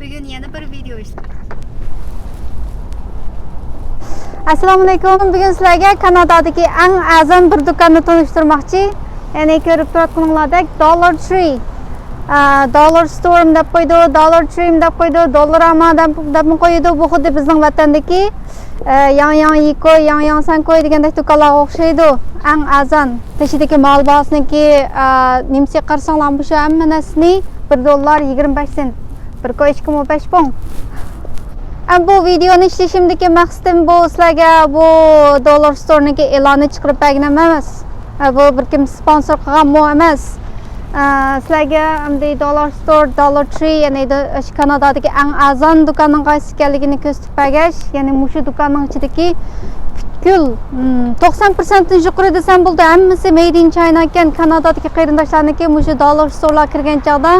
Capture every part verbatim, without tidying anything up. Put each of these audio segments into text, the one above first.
بۈگۈن يەنە بىر ۋىدېئو ئىشلىدىم. ئەسسالامۇئەلەيكۇم. بۈگۈن سىلەرگە كانادادىكى ئەڭ ئەرزان بىر دۇكاننى تونۇشتۇرماقچى. يەنى كۆرۈپ تۇرۇۋاتقىنىڭلاردەك دوللار ترى، ئە، دوللار ستورمۇ دەپ قويىدۇ، دوللار ترىمۇ دەپ قويىدۇ، دوللاراما دەپ، دەپمۇ قويىدۇ. بۇ خۇددى بىزنىڭ ۋەتەندىكى، ئە، ياڭياڭ يىكو، ياڭياڭ سەنكوي دېگەندەك دۇكانلارغا ئوخشايدۇ. ئەڭ ئەرزان. تېشىدىكى مال باھاسىنىڭكى، ئە، نېمىسىگە قارىساڭلار، مۇشۇ ھەممە نەرسىنى بىر دوللار يىگىرمە بەش سېنت. بىر كوي ئىككى مىڭ بەش پۇڭ. ئەم، بۇ ۋىدېئونى ئىشلىشىمدىكى مەقسىتىم بۇ سىلەرگە بۇ دوللار ستورنىڭكى ئېلانىنى چىقىرىپ بەرگىنىم ئەمەس. ئە، بۇ بىر كىم سپونسور قىلغانمۇ ئەمەس. ئە، سىلەرگە ئەمدى دوللار ستور، دوللار ترى، يەنى دو-، ئاشۇ كانادادىكى ئەڭ ئەرزان دۇكاننىڭ قايسى ئىكەنلىكىنى كۆرسىتىپ بەرگەچ، يەنى مۇشۇ دۇكاننىڭ ئىچىدىكى پۈتكۈل، م، توقسان پىرسەنتتىن يۇقىرى دېسەم بولىدۇ، ھەممىسى مەيد ئىن چاينا ئىكەن. كانادادىكى قېرىنداشلارنىڭكى مۇشۇ دوللار ستورلارغا كىرگەن چاغدا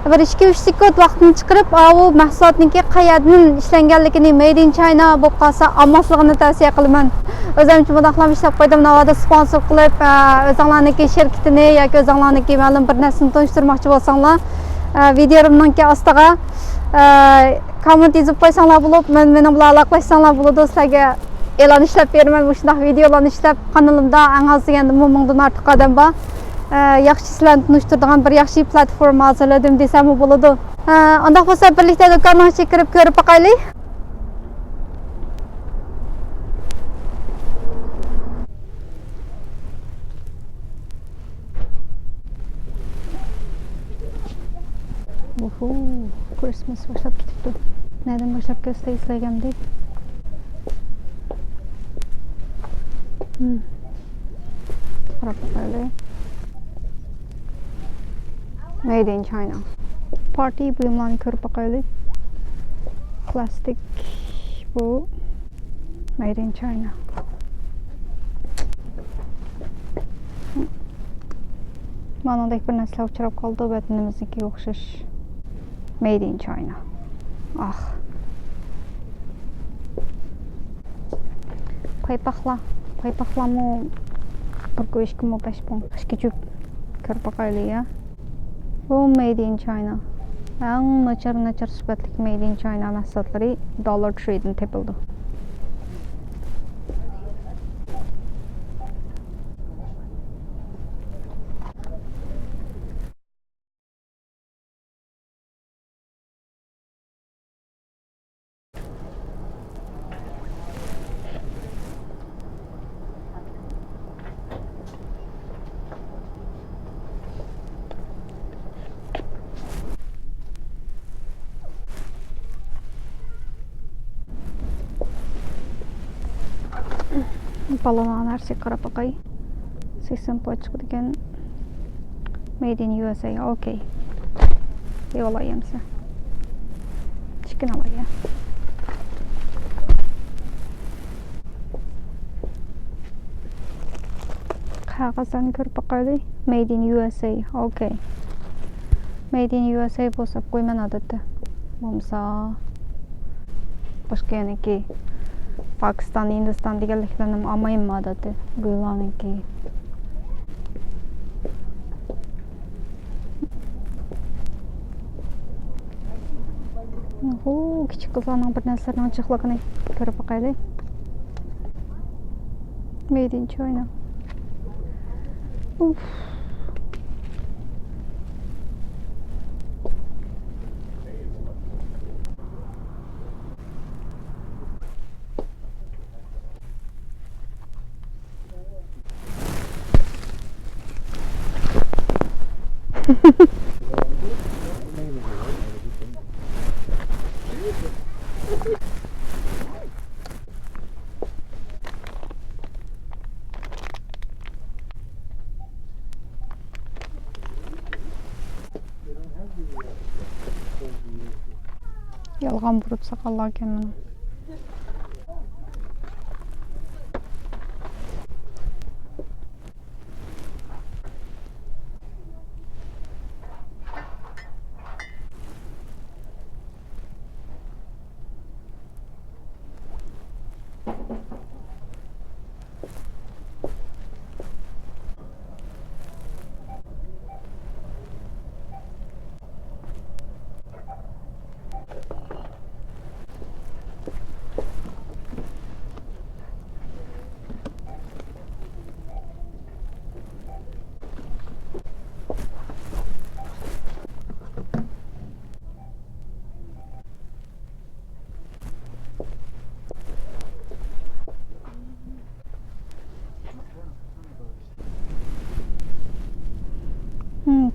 بىر ئىككى ئۈچ سېكۇنت ۋاقتىنى چىقىرىپ، ئاۋۇ مەھسۇلاتنىڭكى قەيەردىن ئىشلەنگەنلىكىنى، مەيد ئىن چاينا بولۇپ قالسا ئالماسلىقىنى تەۋسىيە قىلىمەن. ئۆزۈمچە مۇنداقلام ئىشلەپ قويدۇم، ناۋادا سپونسور قىلىپ، ئە، ئۆزۈڭلارنىڭكى شىركىتىنى ياكى ئۆزۈڭلارنىڭكى مەلۇم بىر نەرسىنى تونۇشتۇرماقچى بولساڭلار، ئە، ۋىدېولىرىمنىڭكى ئاستىغا، ئە، كوممېنت يېزىپ قويساڭلار بولۇپ، مەن، مېنىڭ بىلەن ئالاقىلەشسەڭلار بولىدۇ. سىلەرگە ئېلان ئىشلەپ بېرىمەن، مۇشۇنداق ۋىدېئولارنى ئىشلەپ، قانىلىمدا ئەڭ ئاز دېگەندىمۇ مىڭدىن ئارتۇق ئادەم بار. ئە، ياخشى سىلەرنى تونۇشتۇرىدىغان بىر ياخشى پلاتفورما ھازىرلىدىم دېسەممۇ بولىدۇ. ئە، ئۇنداق بولسا بىرلىكتە دۇكاننىڭ ئىچىگە كىرىپ كۆرۈپ باقايلى. ئوھو، كرىسماس باشلاپ كېتىپتۇ. نەدىن باشلاپ كەتسە ئېسلەيگەندى؟ قاراپ باقايلى. مەيد ئىن چاينا. پارتىي بۇيۇملارنى كۆرۈپ باقايلى. پلاستىك بۇ. مەيد ئىن چاينا. مانىڭدەك بىر نەرسىلەر ئۇچراپ قالىدۇ، ۋەتىنىمىزنىڭكىگە ئوخشاش. مەيد ئىن چاينا. ئاھ. پايپاقلار. پايپاقلارمۇ بىر كوي ئىككى مىڭ بەش پۇڭ. ئىككى جۈپ كۆرۈپ باقايلى يا. بۇ مەيد ئىن چاينا. ئەڭ ناچار، ناچار سۈپەتلىك مەيد ئىن چاينا مەھسۇلاتلىرى دوللار ترىدىن تېپىلىدۇ. بالىنىڭ نەرسىگە قاراپ باقاي. سەكسەن پوچىقى دېگەن. مەيد ئىن يۇ ئېس ئەي. ئوكەي. ئېيۋاللا يەمسە. چىكىن ئالاي يا. قەغەزلەرنى كۆرۈپ باقايلى. مەيد ئىن يۇ ئېس ئەي. ئوكەي. مەيد ئىن يۇ ئېس ئەي بولسا قويىمەن ئادەتتە. بولمىسا باشقا يەنىكى پاكىستان، ھىندىستان دېگەنلىكلەرنىمۇ ئالمايمەن ئادەتتە. بۇلارنىڭكى. ئوھو، كىچىك قىزلارنىڭ بىر نەرسىلىرىنىڭ جىقلىقىنى كۆرۈپ باقايلى. مەيد ئىن چاينا. ئۇف. يالغان بۇرۇت ساقاللاركەن مانا.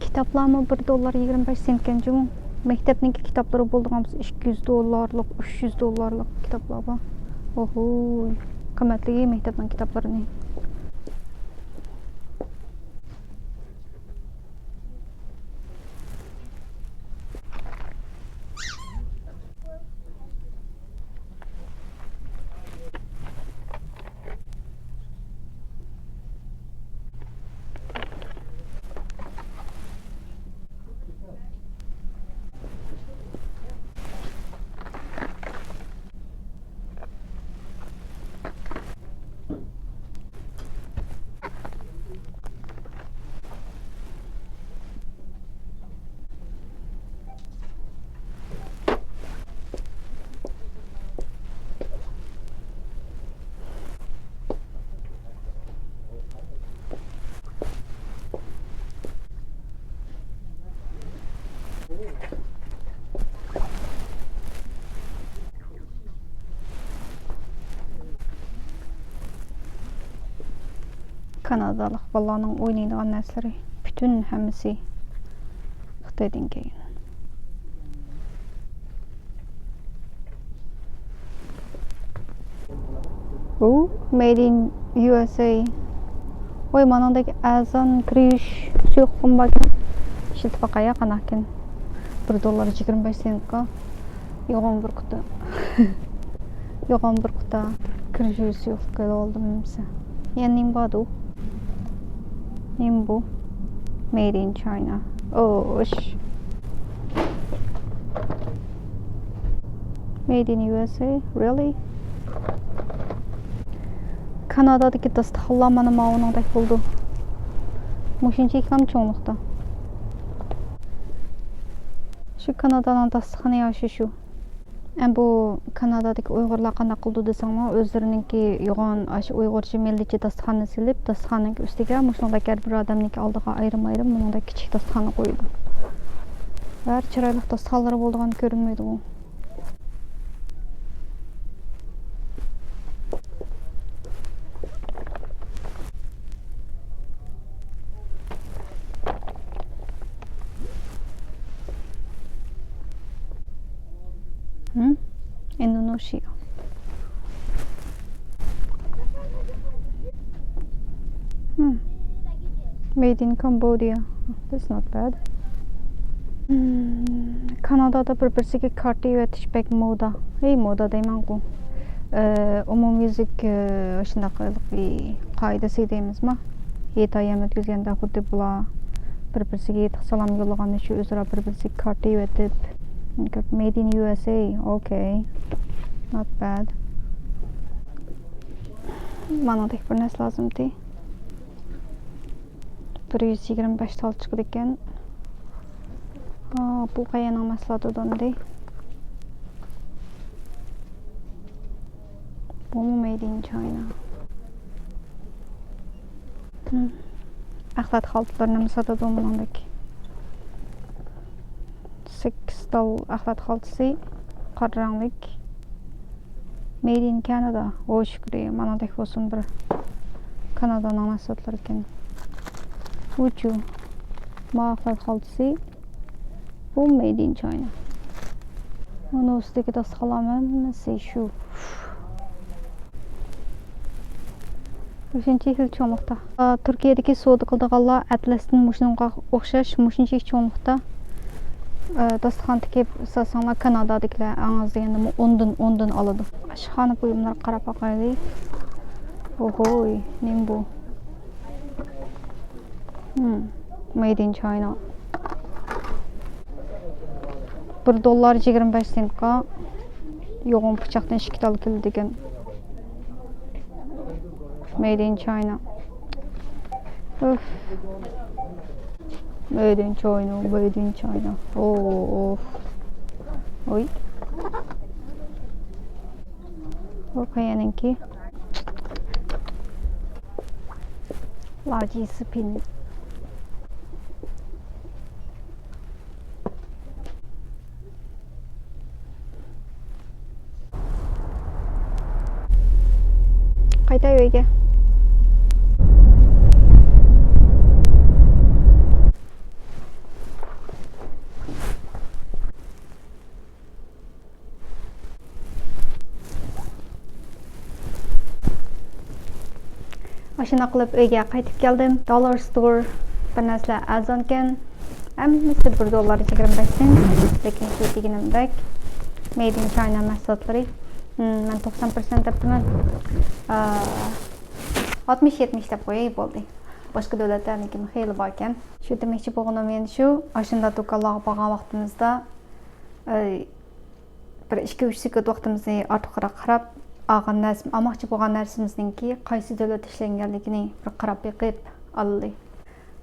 كىتابلارمۇ بىر دوللار يىگىرمە بەش سېنتكەن جۇمۇ. مەكتەپنىڭكى كىتابلىرى بولىدىغان بولسا ئىككى يۈز دوللارلىق، ئۈچ يۈز دوللارلىق كىتابلار بار. ئوھوي، قىممەتلىكى مەكتەپنىڭ كىتابلىرىنى. كانادالىق بالىلارنىڭ ئوينايدىغان نەرسىلىرى، پۈتۈن ھەممىسى خىتايدىن كەلگەن. بۇ made in U S A. ۋاي، مانىڭدەك ئەرزان كىر يۇيۇش سۇيۇقلۇقىمۇ باركەن. ئىشلىتىپ باقاي، قانداقكەن. بىر دوللار يىگىرمە بەش سېنتقا. يوغان بىر قۇتا. يوغان بىر قۇتا كىر يۇيۇش سۇيۇقلۇقى ئېلىپ ئالدىم نېمىسى. يەنە نېمە باردۇ؟ نېمە بۇ؟ Made in China. ئوش. Made in U S A. Really? كانادادىكى داستىخانلار مانا ماۋۇنىڭدەك بولىدۇ. مۇشۇنچىلىكلا چوڭلۇقتا. شۇ كانادانىڭ داستىخىنى يا شۇ، شۇ. ئەمما بۇ كانادادىكى ئۇيغۇرلار قانداق قىلىدۇ دېسەڭلار، ئۆزلىرىنىڭكى يوغان ئاشۇ ئۇيغۇرچە مىللىيچە داستىخاننى سېلىپ، داستىخاننىڭكى ئۈستىگە مۇشۇنداق ھەر بىر ئادەمنىڭكى ئالدىغا ئايرىم-ئايرىم مۇنۇڭدەك كىچىك داستىخاننى قويىدۇ. ھەر چىرايلىق داستىخانلىرى بولىدىغان كۆرۈنمەيدىغۇ. Hmm? Indonesia. Hmm. Made in Cambodia. That's not bad. Hmm. كانادادا بىر-بىرسىگە كارتا ئېۋەتىش بەك مودا. ھەي، مودا دەيمەنغۇ. ئە، ئومۇميۈزلۈك، ئە، شۇنداق قائىدىسى دەيمىزما؟ ھېيت-ئايام ئۆتكۈزگەندە خۇددى بۇلار بىر-بىرسىگە ھېيتلىق سالام يوللىغان ئۈچۈن ئۆزئارا بىر-بىرسىگە كارتا ئېۋەتىپ، Made in U S A. Okay. Not bad. ماڭا تېخى بىر نەرسە لازىمتى. بىر يۈز يىگىرمە بەش تال چىقىدىكەن. ئا، بۇ قەيەرنىڭ مەھسۇلاتىدۇ ئەمدى؟ بۇمۇ Made in China. ھىم. ئەخلەت خالتىلىرىنىمۇ ساتىدۇ مۇنىڭدەك. سەككىز تال ئەخلەت خالتىسى، قارا رەڭلىك. Made in Canada. ھو شۈكرى، مانىڭدەك بولسۇن بىر. كانادانىڭ مەھسۇلاتلىرى ئىكەن. ۋۇچۇ. ما ئەخلەت خالتىسى. بۇ Made in China. ئۇنىڭ ئۈستىدىكى داستىخانلارمۇ ھەممىسى شۇ. شۇنچە خىل چوڭلۇقتا. ئا، تۈركىيەدىكى سودا قىلىدىغانلار ئەتلەستىن مۇشۇنىڭغا ئوخشاش، مۇشۇنچە چوڭلۇقتا، ئا، داستىخان تىكىپ ساتساڭلار، كانادادىكىلەر ئەڭ ئاز دېگەندىمۇ ئوندىن، ئوندىن ئالىدۇ. ئاشخانا بۇيۇملىرىغا قاراپ باقايلى. ئوھوي، نېمە بۇ؟ ھىم، Made in China. بىر دوللار يىگىرمە بەش سېنتقا يوغان پىچاقتىن ئىككى تال كېلىدىكەن. Made in China. ئۆف. Made in China, made in China. ئوف. ۋوي. بۇ قەيەرنىڭكى؟ لاجى سپىن. قايتاي ئۆيگە. ماشىنا قىلىپ ئۆيگە قايتىپ كەلدىم. دوللار ستور بىر نەرسىلەر ئەرزانكەن. ھەممىسى بىر دوللار يىگىرمە بەش سېنت. لېكىن شۇ دېگىنىمدەك، مەيد ئىن چاينا مەھسۇلاتلىرى. مم، مەن توقسان پىرسەنت دەپتىمەن. ئا، ئاتمىش يەتمىش دەپ قوياي، بولدى. باشقا دۆلەتلەرنىڭكىمۇ خېلى باركەن. شۇ دېمەكچى بولغىنىم يەنە شۇ، ئاشۇنداق دۇكانلارغا بارغان ۋاقتىمىزدا، ئەي، بىر ئىككى، ئۈچ سېكۇنت ۋاقتىمىزنى ئارتۇقراق قاراپ، ئالغان نەرسە، ئالماقچى بولغان نەرسىمىزنىڭكى قايسى دۆلەتتە ئىشلەنگەنلىكىنى بىر قاراپ بېقىپ ئالىلى.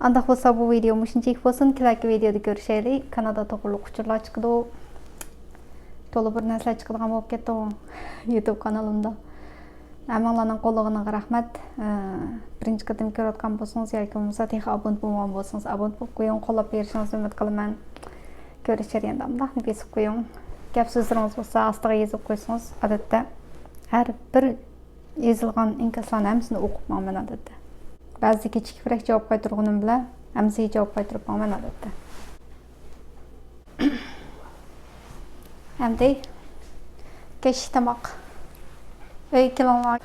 ئانداق بولسا بۇ ۋىدېو مۇشۇنچىلىك بولسۇن، كېلەركى ۋىدېودا كۆرۈشەيلى. كانادا توغرۇلۇق ئۇچۇرلار چىقىدۇ. تولا بىر نەرسىلەر چىقىدىغان بولۇپ كەتتىغۇ يۇتۇب قانىلىمدا. ھەممىڭلارنىڭ قوللىغىنىغا رەھمەت. ئە، بىرىنچى قېتىم كۆرۈۋاتقان بولسىڭىز ياكى بولمىسا تېخى ئابۇنت بولمىغان بولسىڭىز، ئابۇنت بولۇپ قويۇڭ، قوللاپ بېرىشىڭىزنى ئۈمىد قىلىمەن. كۆرۈش جەريانىدا مۇنداقنى بېسىپ قويۇڭ. گەپ سۆزلىرىڭىز بولسا ئاستىغا يېزىپ قويسىڭىز، ئادەتتە ھەر بىر يېزىلغان ئىنكاسلارنى ھەممىسىنى ئوقۇپ ماڭىمەن ئادەتتە. بەزىدە كېچىكىپرەك جاۋاب قايتۇرغىنىم بىلەن ھەممىسىگە جاۋاب قايتۇرۇپ ماڭىمەن ئادەتتە. ئەمدى كەچلىك تاماق. ئۆيگە كېلىڭلار.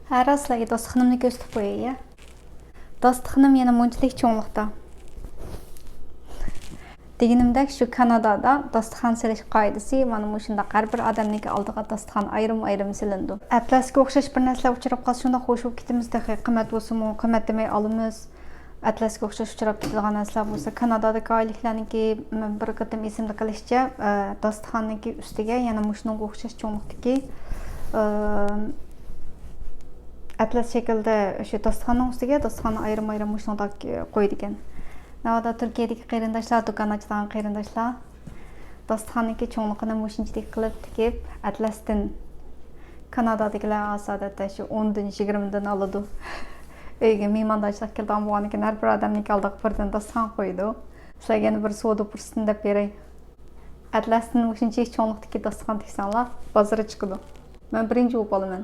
ھە، راست، سىلەرگە داستىخىنىمنى كۆرسىتىپ قوياي، يا. داستىخىنىم يەنە مۇنچىلىك چوڭلۇقتا. دېگىنىمدەك، شۇ كانادادا داستىخان سېلىش قائىدىسى مانا مۇشۇنداق، ھەر بىر ئادەمنىڭكى ئالدىغا داستىخان ئايرىم-ئايرىم سېلىنىدۇ. ئەتلەسكە ئوخشاش بىر نەرسىلەر ئۇچراپ قالسا، شۇنداق خوش بولۇپ كېتىمىز تېخى. قىممەت بولسىمۇ، قىممەت دېمەي ئالىمىز. ئەتلەسكە ئوخشاش ئۇچراپ كېتىدىغان نەرسىلەر بولسا، كانادادىكى ئائىلىلەرنىڭكى، م، بىر قېتىم ئېسىمدە قېلىشىچە، ئە، داستىخاننىڭكى ئۈستىگە يەنە مۇشۇنىڭغا ئوخشاش چوڭلۇقتىكى، ئە، ئەتلەس شەكىلدە شۇ داستىخاننىڭ ئۈستىگە داستىخاننى ئايرىم-ئايرىم مۇشۇنداق قويىدىكەن. ناۋادا تۈركىيەدىكى قېرىنداشلار، دۇكان ئاچىدىغان قېرىنداشلار، داستىخاننىڭكى چوڭلۇقىنى مۇشۇنچىلىك قىلىپ تىكىپ، ئەتلەستىن، كانادادىكىلەر ئالسا، ئادەتتە شۇ ئوندىن، يىگىرمىدىن ئالىدۇ. ئۆيگە مېھماندارچىلىق كېلىدىغان بولغاندىكىن، ھەر بىر ئادەمنىڭكى ئالدىغا بىردىن داستىخان قويىدۇ. سىلەرگە يەنە بىر سودا پۇرسىتىنى دەپ بېرەي. ئەتلەستىن مۇشۇنچىلىك چوڭلۇقتىكى داستىخان تىكسەڭلار، بازىرى چىقىدۇ. مەن بىرىنچى بولۇپ ئالىمەن.